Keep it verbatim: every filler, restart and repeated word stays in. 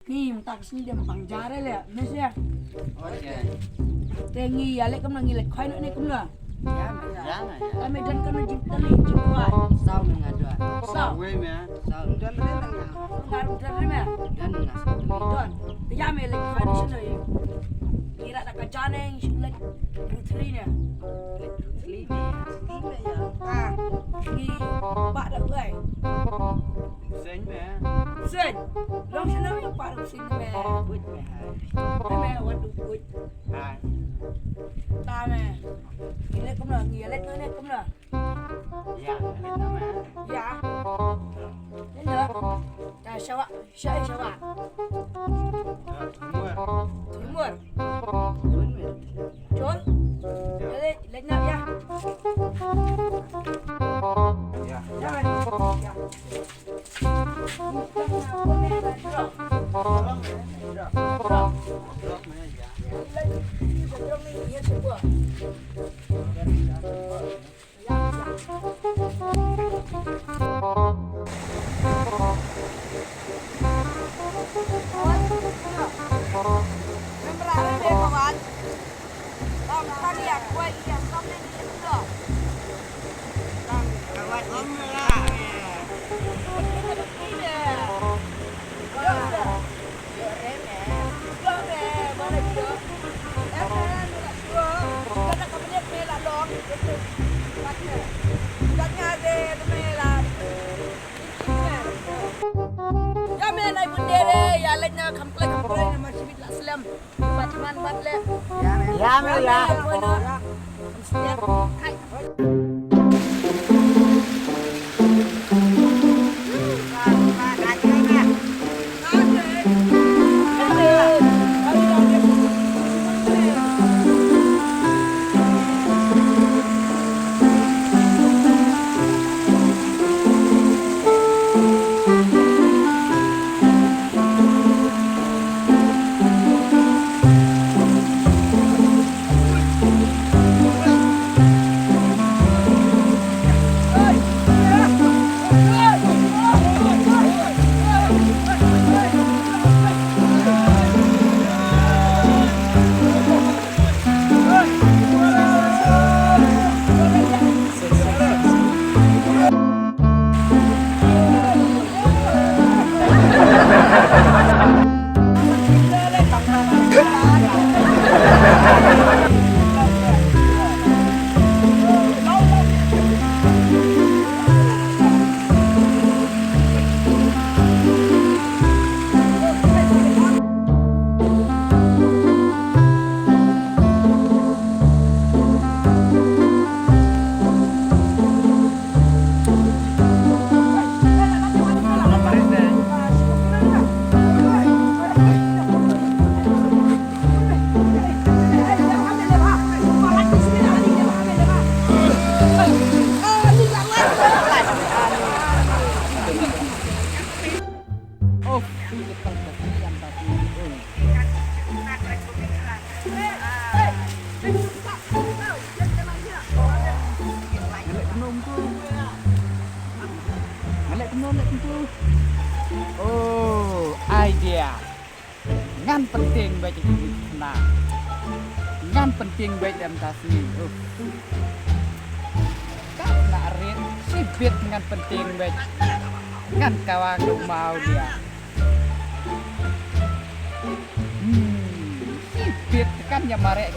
Ni mynta ka sngi dei mynta jar le, miss ya. Te ngi ïa leit kumno, ngi leit khwai noh ne kumno? Ïa me, ïa me. Te me don kumno jingtylli jingkhwai? Saw me nga don. Saw. Wei me. Saw. Don re me nga. Nga don re me. Don nga. Don. Te ïa me leit khwai noh shano ïa. Ngi rah da ka jane ngi shu leit ruthli ne. Leit ruthli ne. Ruthli me ïa. Ah. Ngi bah da wei. Seng me. Seng. Long shano ïa paru seng me. Buit me hai. Me wat du buit. Hai. Ta me. Ngi leit kumno, ngi leit kumno, kumno. Ïa, leit kumno me. Ïa. Leit kumno. Ta shawa, shawa, shawa. Tumur. Tumur. Jol. Ïa. Leit, leit kumno ïa. Ïa. Ïa. Ïa. Ïa me nai bun dere, ïa leit na kham klei kham klei na ma shibit la slem. Bat man bat le. Ïa me, ïa me, ïa. Kham setiap. Hai. Ngalek kumno tu? Ngalek kumno, ngalek kumno? Oh, idea. Ngan pyntieng beit ïa ki na. Ngan pyntieng beit ïa mynta sngi. Uf. Ka na rit shibit ngan pyntieng beit. Ngan kawa ka mau dia. Hmm, shibit kan ïa mareh.